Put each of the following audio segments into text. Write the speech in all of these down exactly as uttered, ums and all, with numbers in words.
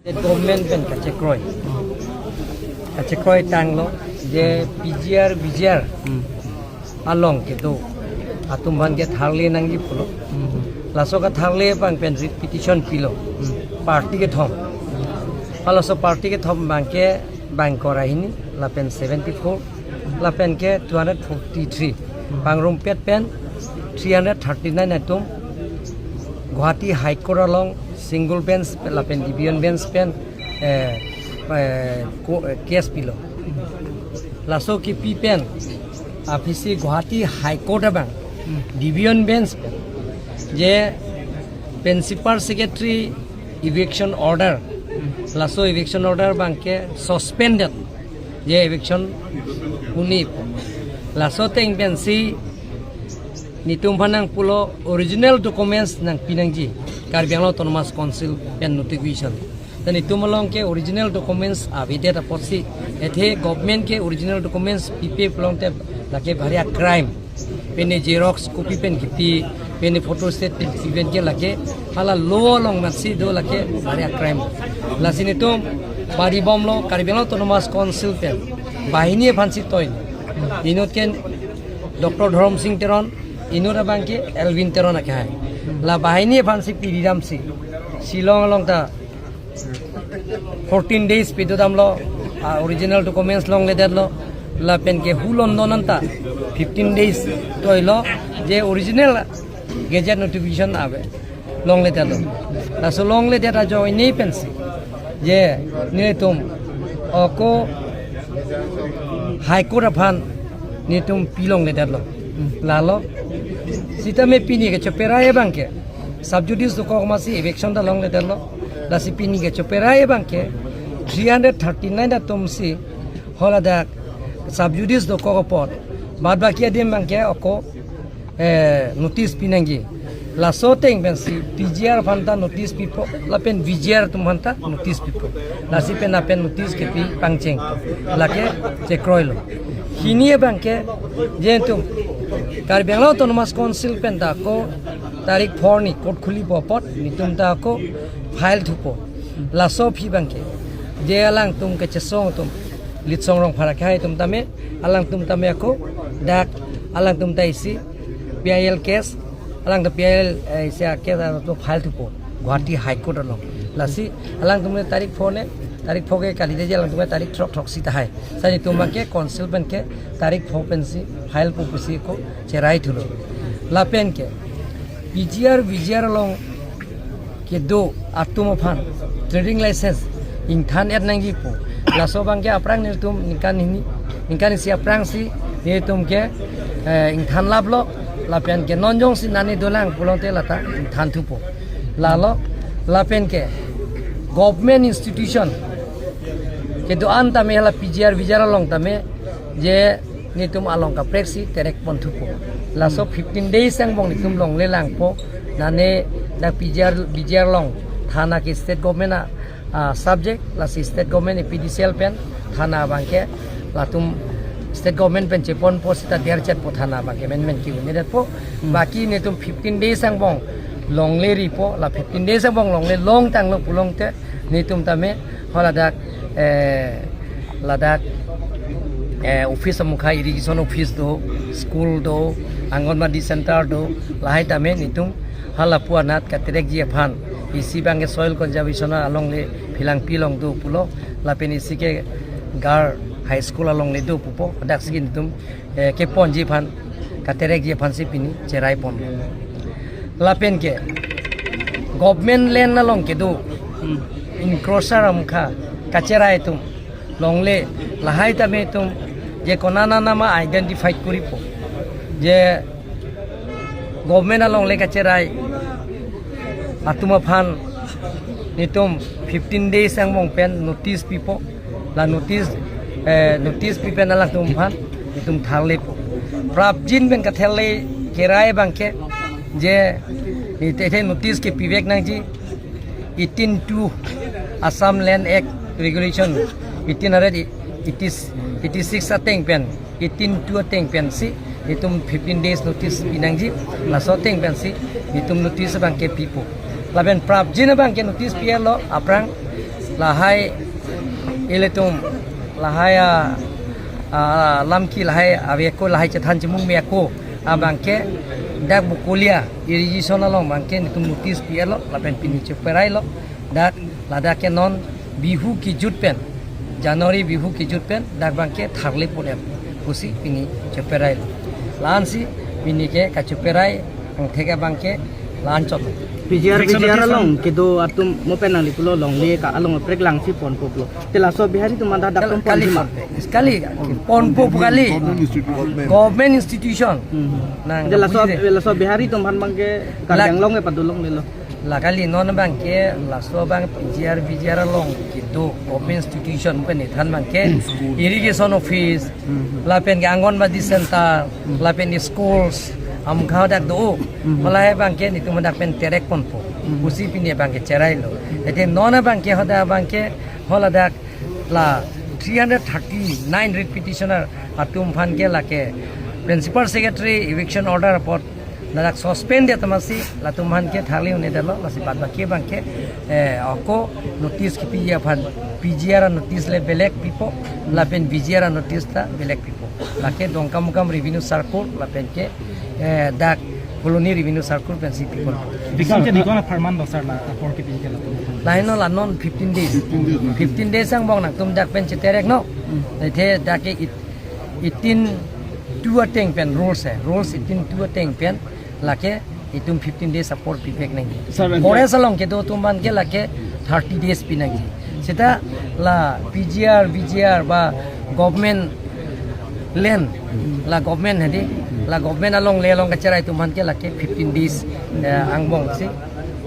Government pen kachekroi. Kachekroi tanglo je P G R, V G R along kedo atum aphan ke tharle nangji pulo. Laso katharle abang pen repetition pilo. Party kethom. Halaso party kethom abang ke bang ingkoi ra hini lapen seventy-four lapen ke two hundred forty-three. Pangrumpet pen three hundred thirty-nine atum Guwahati High Court along single bench lapen division bench pen, eh, eh, ko-, eh, case pilo. Laso kipi pen aphi si Guwahati High Court abang division bench pen je principal secretary eviction order, laso eviction order abang ke suspended, je eviction huni. Laso ateng pensi netum aphan nangpulo original documents nangpi nangji Karbi Anglong Autonomous Council pen notification. Te netum along ke original documents avedet apotsi, athe government ke original documents pipe pulote lake bhari a-crime. Pine xerox copy pen kipi, pine photostat pen kipi pen ke lake hala law along matsi do, lake bhari a-crime. Lasi netum bari bomlo, Karbi Anglong Autonomous Council pen banghini aphansi toi. Inut ke Doctor Dhorom Sing Teron, inut abang ke Elwin Teron akehai. La banghini aphansi piri damsi Shillong along ta fourteen days pido damlo, ah, original documents longledetlo, lapen ke hu London anta fifteen days toilo, je original gazette notification ave longledetlo. Laso longledet ajoine pensi je netum ako High Court aphan netum pi longledetlo. Lalo sitame pini ke choperai abang ke sub judice dokok amatsi eviction ta longledetlo. Lasi pini ke choperai abang ke three hundred thirty-nine atum si haladak sub judice dokok apot, bad baki adim abang ke ako, eh, notice pi nangji. Laso ateng pensi P G R aphan ta notice pipo, lapen V G R atum aphan ta notice pipo. Lasi pen lapen notice kepi pangcheng. Lake chekroilo. Hini abang ke je netum Karbi Anglong Autonomous Council pen ta ako tarik four ni court khulipo apot netum ta ako file thupo. Laso aphi abang ke je alangtum kechesong atum, Litsong Rongphar akehai atum tame, alangtum tame ako dak alangtum ta isi P I L case, alangtum P I L, eh, isi a-case alangtum file thupo Guwahati High Court along. Lasi alangtum le tarik four ne, tarik four ke kalidetji, alangtum le tarik throk throksi tahai. Lasi netum abang ke council pen ke tarik four pensi file po pusi ako cherai thulo. Lapen ke P G R, V G R along kedo atum aphan trading license ingthan-et nangjipo. Laso abang ke aphrang netum ningkan hini, ningkan isi aphrangsi netum ke, eh, ingthan laplo, lapen ke non jongsi nani dolang pulote lata ingthan thupo. Lalo lapen ke government institution kedo-an tame hala P G R, V G R along tame je netum along kapreksi terek pon thupo. Laso fifteen days angbong netum longle langpo, nane dak P G R, V G R along thana ke state government a, a subject, lasi state government A P D C L pen thana abang ke latum state government pen cheponpo seta derchetpo, thana abang ke menmen ke-un-edetpo. Baki netum fifteen days angbong longle ripo, la fifteen days angbong longle longtanglo pulote netum tame haladak, eh, ladak, eh, office amukha, irrigation office do, school do, Anganwadi center do, lahai tame netum halapu anat katerekji aphan, isi abang ke soil conservation alongle Philangpi along do pulo, lapen isi ke Gar High School alongle do pupo, adaksi netum, eh, keponji aphan, katerekji aphansi pini cherai pon. Lapen ke government land along kedo encroacher amukha kacherai atum longle, lahai tame netum je konana nama identify koripo, je government alongle kacherai atum aphan netum fifteen days angbong pen notice pipo. La notice, eh, notice pi pen alangtum aphan netum tharlepo. Prapjin pen katharle kerai abang ke je netum athe notice kepivek nangji eighteen two Assam Land Act Regulation eighteen hundred eighty, eighty-six ateng pen, eighteen two ateng pensi netum fifteen days notice pi nangji, laso ateng pensi netum notice abang ke pipo. Lapen prapjin abang ke notice pi-etlo aphrang Lahai ilitum lahai a, a lamki lahai ave ako, lahai chethan chimung me ako abangke dak Bokolia irrigation along abangke netum notice pi-etlo lapen pini cheperailo. Dak ladak ke non Bihu kejut pen, January Bihu kejut pen dak abangke tharle pon-et pusi pini cheperailo. La-ansi pini ke kacheperai angthek abangke la-an chot. P G R, P G R along kedo atum mo pen nangli pulo longle ka along preklang si ponpo pulo. Te laso Bihari atum anta dak atum pon kali ma? Kali ponpo pu kali. Government institute, government. Government institution. Hmm. Nang te laso, laso Bihari atum aphan abangke la- Karbi Anglong ke padolonglelo. La kali non abangke laso abang P G R, P G R along kedo government institution pen ethan abangke irrigation office, lapen ke Anganwadi center, lapen schools, amkha dak do. Hala abangke netum dak pen terek ponpo pusi pini abangke cherailo. Ete non abangke hadak abangke hala dak la three hundred thirty-nine writ petitioner atum aphan ke lake principal secretary eviction order apot ladak suspend det amatsi latum aphan ke tharle un-edetlo, lasi bad baki abangke, eh, ako notice kipi aphan P G R notice le belek pipo, lapen P G R notice ta belek pipo. Lake Dongkamukam revenue circle lapen ke, eh, dak Phuloni revenue circle pensi pipo. Bikon ke bikon apharman lo sir la apor kipi ke latum? Lahai no la non fifteen days. Fifteen days angbong nangtum dak pen cheterek no. Ete dak ke it- eighteen two ateng pen rules hai, rules eighteen two ateng pen lake itum fifteen days apor pipek nangji. Sir, forest along kedo atum aphan ke lake thirty days pi nangji. Seta la P G R, V G R ba government land, la government hedi, la government alongle along kacherai atum aphan ke lake fifteen days, eh, angbong si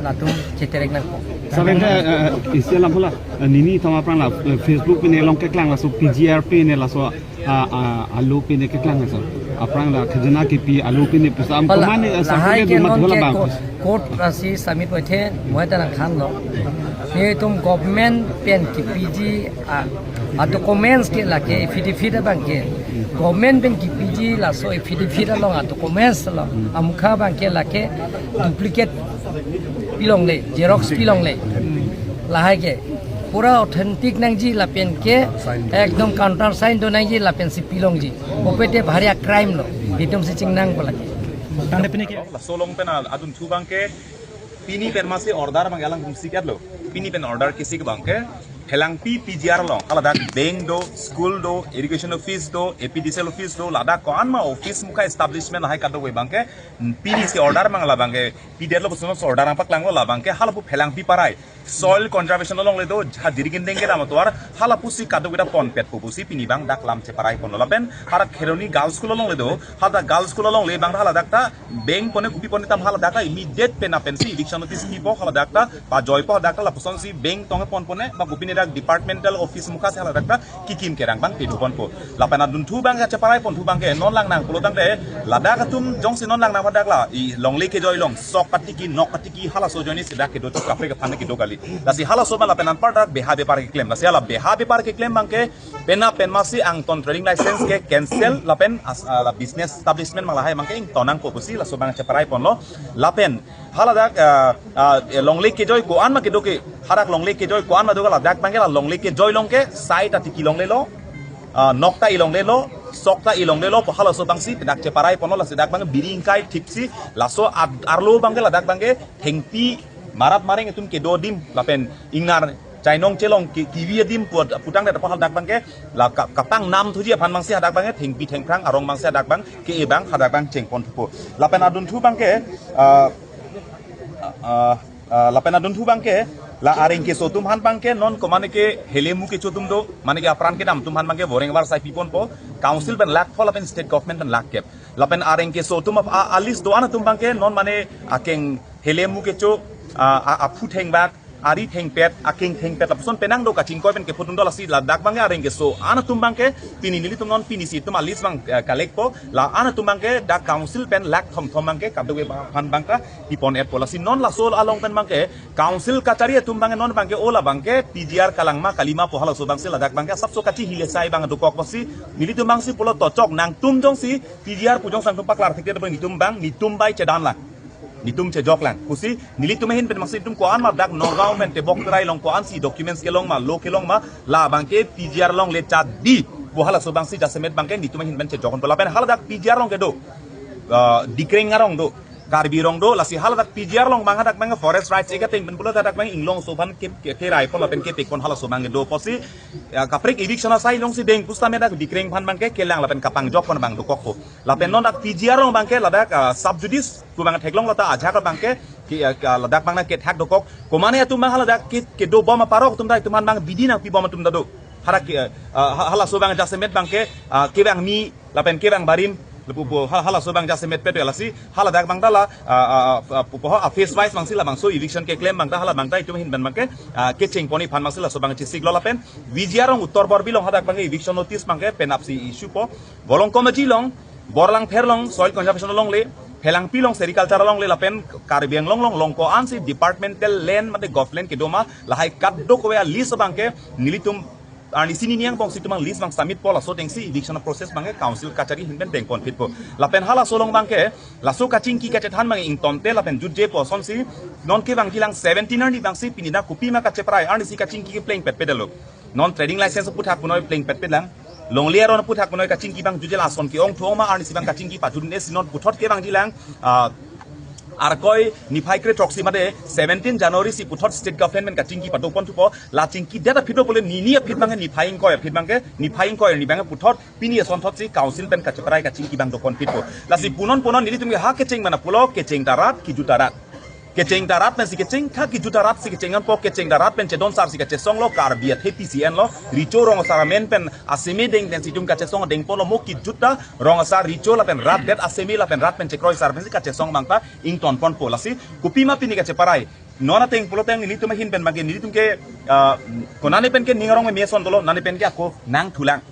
latum cheterek nangpo. Sir, ante, eh, isi alam pula, eh, nini thom aphrang la, eh, Facebook pine along keklang laso P G R pine laso ah, ah, alu pine keklang sir. Aphrang la khajana kipi alu pine pusam. Hala, komane, ah, lahai sir, ke non ke bang. Court, court asi sami poithe, moi ta nangthanlo. Netum government pen kipiji, ah, ah, documents ke lake affidavit abangke. Government pen kipiji laso affidavit along ah, documents along amukha abangke lake duplicate pilongle, xerox pilongle. Lahai ke pura authentic nangji lapen ke ekdom counter sign do nangji lapen si pilongji. Ope te bhari a crime lo. Itum si chingnang pulake. Tangte pini ke laso along pen adunthu abangke pini pen masi order abang alang rum sikatlo. Pini pen order kisik abangke Phelangpi P G R along, haladak bank do, school do, irrigation office do, A P D C L office do, ladak ko-an ma office mukha establishment lahai kadokave abangke, pini si order abang labangke pidetlo puson order nangpaklanglo, labangke halapu Phelangpi parai soil conservation alongle do, ha Jirikindeng kedam atovar, halapusi kadokave ta ponpetpo pusi pini abang dak lam cheparai ponlo. Lapen hara Kheroni Girls School alongle do, haladak Girls School alongle abang haladak ta bank pone kopi pone tam haladak ta immediate pen apensi eviction notice pipo, haladak ta pajoipo, haladak ta lapuson si bank tong pon pone ba kopine dak departmental office mukha si haladak ta kikim kerang abang pedu ponpo. Lapen adunthu abang kacheparai ponthu abangke non langnang pulo tangte ladak atum jongsi non langnang hadak la ilongle kejoi along sok katiki nok katiki halaso ajoine si dak kedo chok kaprek aphan kedo kali. Lasi halaso abang lapen anpar dak beha bepar keklem. Lasi hala beha bepar keklem abangke penap pen masi angton trading license ke cancel lapen as, ah, la business establishment abang lahai abangke ington nangpo pusi laso abang cheparai ponlo. Lapen haladak, ah, ah, longle kejoi ko-an ma kedo ke, hadak longle kejoi ko-an ma do ke ladak abangke la longle kejoi along ke sai ta tiki longlelo, ah, nok ta ilonglelo, sok ta ilonglelo pu halaso abangsi dak cheparai ponlo. Lasi dak abang biri ingkai thipsi laso ad-, arlo abangke ladak abangke thengpi marat mareng itum kedo adim lapen ingnar chainong chelong ki-, kivi adim pu-, putangdet apot hadak abangke la ka-, kapang nam thuji aphan abangsi hadak abangke thengpi thengphrang arong abangsi hadak abang ke-e abang hadak abang cheng ponthupo. Lapen adunthu abangke, ah, ah, ah, lapen adunthu abangke la areng keso atum aphan abangke non komane ke helemu kecho atum do, mane ke apran kedam atum aphan abangke voreng varsai pi ponpo, council pen lakh pho lapen state government pen lakh kep. Lapen areng keso atum ap-, a, a list do-an atum abangke non mane akeng helemu kecho, a, a, aphu thengbak, ari thengpet, akeng thengpet lapuson penang do kachingkoi pen kephutung do. Lasi ladak abangke areng keso-an atum abangke pini nelitum non pini si itum a list abang, eh, collect po, la-an atum abangke dak council pen lakh thomthom abangke kadokave aphan abang ta pi pon-etpo. Lasi non laso along pen abangke council kachari atum abangke non abangke o labangke P G R kalang ma kali ma pu halaso abangsi ladak abangke asapso kachihile sai abang dokok pusi nelitum abangsi pulo tochok nangtum jongsi P G R pu jongsi nangtum paklar thekte abang netum abang netum bai chedan lang. Nelitum chejok lang. Pusi nelitum ahin pen abangsi nelitum ko-an ma dak Nagaon pen tebok terai along ko-ansi documents kelong ma, law kelong ma, labangke P G R along le chadi pu halaso abangsi jasemet abangke nelitum ahin pen chejok ponpo. Lapen haladak P G R along kedo, ah, Dikreng arong do, Karbi arong do, lasi haladak P G R along abang hadak abang forest rights eka ting pen pulo hadak abang inglongso aphan ke, ke, kerai pon lapen kepek pon halaso abang kedo pusi, ya, kaprek eviction asai alongsi deng pusitame dak Dikreng aphan abangke kelang lapen kapangjok pon abang dokokpo. Lapen non dak P G R along abangke ladak, ah, sub judice pu abang theklong lata ajak abangke ke, ah, ke ladak abang nangkethak dokok. Komane atum abang haladak ke, kedo bom aparok atum ta itum aphan abang bidi nangpi bom atum ta do. Hadak ke, ah, ha-, halaso abang jasemet abangke, ah, kevang mi lapen kevang barim lapu pu ha-, halaso abang jasemet pet lasi haladak abang ta la, ah, ah, ah, pu, pu, ha, phase wise abangsi labangso eviction keklem abang ta hala abang ta itum ahin pen abangke, ah, kecheng pon aphan abangsi laso abang chesik lo lapen V G R along Uttar Borbil along hadak abangke eviction notice abangke penapsi issue po. Volongkom Aji along, Borlangpher along, soil conservation along le, Phelangpi along, sericulture along le, lapen Karbi Anglong along, along ko-ansi departmental land mate government kedo ma, lahai kadokave a-list abangke, nelitum, arnisi nini angbongsi itum abang list abang submit po laso atengsi eviction process abangke council kachari ahin pen deng pon phit po. Lapen halaso along abangke, laso kachingki kachethan abang ingtonte lapen jutje pu asonsi, non kevangji lang seventeen arni abangsi pini dak kopima kacheparai, arnisi kachingki kepleng petpet lo. Non trading license aphuthak punoi pleng petpet lang. Longle aron aphuthak punoi kachingki abang jutje lason ke-ong thu-ong ma arnisi abang kachingki pajut ne si non puthot kevangji lang, ah, Arkoi niphai kre throksi mate seventeen January si puthot state government pen kachingki pado pon thupo, la chingki det aphi do pule nini aphi abangke niphai ingkoi aphi abangke niphai ingkoi arni abangke puthot pini asonthotsi council pen kacheparai kachingki abang do pon phit po. Lasi punon punon nelitum ke ha kecheng mana pulo kecheng ta rat kijut ta rat. Kecheng ta rat pensi kecheng, ha kijut ta rat si kecheng an po, kecheng ta rat pen chedon sar si kachesong lo, Karbi athe P C N lo, recho rong asar amen pen aseme deng pensi itum kachesong deng ponlo mo kijut ta, rong asar recho lapen rat det aseme lapen rat pen chekroi sar pensi kachesong abang ta ington ponpo lasi, kopima pini kacheparai. Non ateng pulo ateng nelitum ahin pen abangke nelitum ke, ah, konane pen ke ning arong meme ason dolo, nane pen ke ako nangthulang.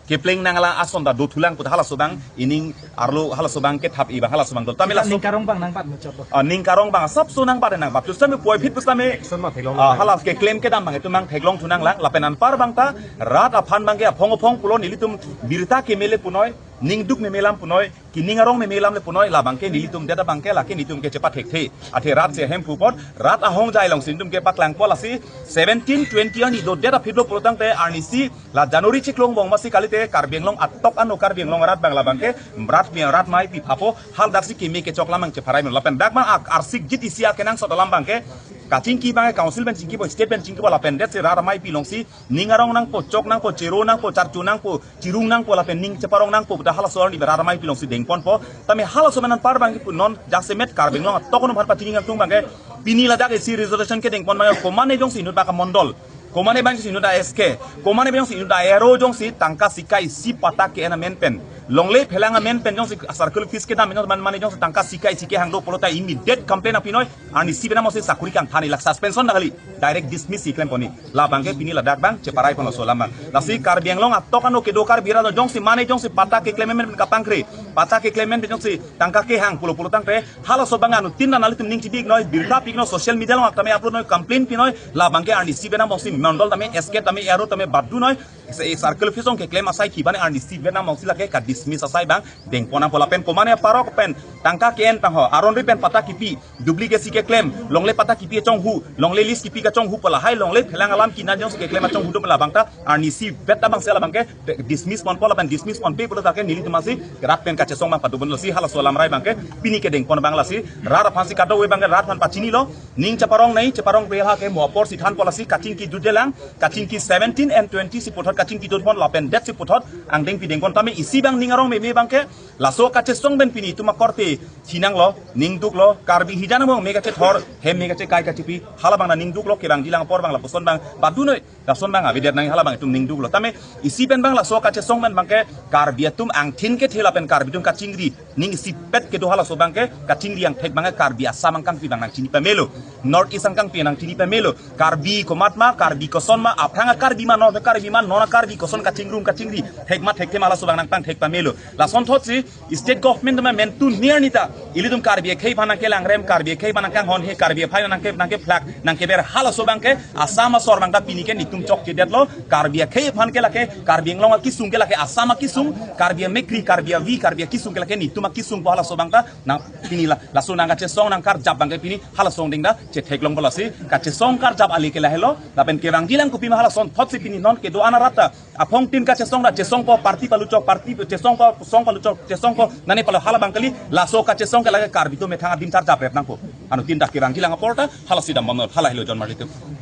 Kepleng nanglang ason ta dothulang pu ta halaso abang ining arlo halaso abang kethap-i abang halaso abang dolo. Tame laso ning karong abang nangbat muchot lo. Ah, ning karong abang asapso nangbat nangbat. Pusitame puvoiphit pusitame, action ma theklong ah, lang. Hala keklem kedam abang itum abang theklongthu nanglang. Lapen anpar abang ta rat aphan abangke aphong aphong pulo nelitum birta keme le punoi, ningduk meme alam punoi, kining arong meme alam le punoi, labangke nelitum det abangke lake nelitum ke chepathekthe. Athe rat si ahemphu apot, rat ahongjai alongsi nelitum kepaklangpo lasi seventeen twenty arni dodet aphi do pulo tangte arnisi la January chiklo angbong masi kalite Karbi Anglong atok ano Karbi Anglong arat abang labangke rat mi rat maipi phapo, haladaksi keme kechok alam abang cheparai mo lapen dak abang ak-, arsikjit isi akenangsot alam abangke kachingki abangke council pen chingkipo, state pen chingkipo lapen det si rat maipi alongsi ning arong nangpo, chok nangpo, chero nangpo, charcho nangpo, chirung nangpo lapen ning cheparong nangpo pu ta halaso arni rat maipi alongsi deng ponpo. Tame halaso amen anpar abangke pu non jasemet Karbi Anglong atok ano aphan pachini kangtung abangke pini ladak isi resolution kedeng pon abangke komane jongsi inut baka mondol, komane abangsi inut a S K, komane abangsi inut a R O jongsi tangka sika isi patta ke-en amen pen, longle phelang amen pen jongsi circle office kedam pen jongsi man mane jongsi tangka sika isi kehang do pulo ta immediate complaint nangpinoi, arnisi pen abangsi sakori kangthan-i, lake suspension ta kali, direct dismiss si klem pon-i. Labangke pini ladak abang cheparai ponlo laso alam abang. Lasi Karbi Anglong atok ano kedo Karbi arat jongsi mane jongsi patta keklem amen pen kapangkri, patta keklem amen pen jongsi tangka kehang pulo pulo tangte halaso abang anuttin ta nanglitum ning chibi-iknoi, birta pi-iknoi, social media along tame upload noi, complain pinoi, labangke arnisi pen abangsi mondol tame, S K tame, R O tame batdunoi, se circle office along keklem asai kiban arnisi pen abangsi lake ka dismiss asai abang deng pon nangpo lapen komane aparok pen tangka ke-en tangho, aron ri pen patta kipi, duplicate si keklem, longle patta kipi kachonghu, longle lease kipi kachonghu pu lahai longle phelang alam kina jongsi keklem achonghu do pu labang ta arnisi vet abangsi labangke dismiss ponpo lapen dismiss ponpe pulo tangte nelitum asi rat pen kachesong abang pado pon lasi halaso alam rai abangke pini kedeng pon abang lasi rat aphansi kadokave abangke rat aphan pachinilo, ning cheparong nei, cheparong pe ha ke mo apor si thanpo lasi kachingki jutje lang, kachingki seventeen and twenty si puthot kachingki jut pon lapen det si puthot angdeng pideng pon tame isi abang ning arong meme abangke laso kachesong pen pini itum akorte thinanglo, ningduklo, Karbi hijan abang me kachethor, hem me kachekai kachepi, hala abang naningduklo, kevangji lang apor abang lapuson abang batdunoi, lason abang avedet nang hala abang itum ningduklo. Tame isi pen abang laso kachesong pen abangke Karbi atum angthin kethe lapen Karbi atum kachingri, ning isipet kedo halaso abangke kachingri angthek abangke Karbi Assam angkangpi abang nangchini pamelo, North East angkangpi nangchini pamelo, Karbi komat ma, Karbi koson ma, aphrang a-Karbi ma, non a-Karbi ma, non a-Karbi koson kachingrum kachingri, thek ma thekthe ma halaso abang nangpangthek pamelo. Lasonthotsi state government ma mentu niar nita ilitum Karbi akhei aphan nangkelangrem, Karbi akhei aphan nangkanghon he, Karbi aphai nangke nangkephlak nangkeber halaso abangke Assam asor abang ta pini ke netum chokchedetlo, Karbi akhei aphan ke lake, Karbi Anglong akisung ke lake Assam akisung, Karbi amekri, Karbi avi, Karbi Ya kesung ke lake netum akesung pu halaso abang ta nang pini la laso nang kachesong nang karjap abang ke pini halaso ading ta chetheklong pulo si kachesong karjap ale ke lahelo lapen kevangji lang kopima halaso thotsi pini non kedo-an arat ta aphong tin kachesong ta chesongpo party paluchok party chesongpo song paluchok chesongpo nane palo hala abang kali laso kachesong ke lake Karbi atum methang adim karjap rep nangpo anuttin ta kevangji lang apor ta halaso dambomnon hala helo John Marley atum.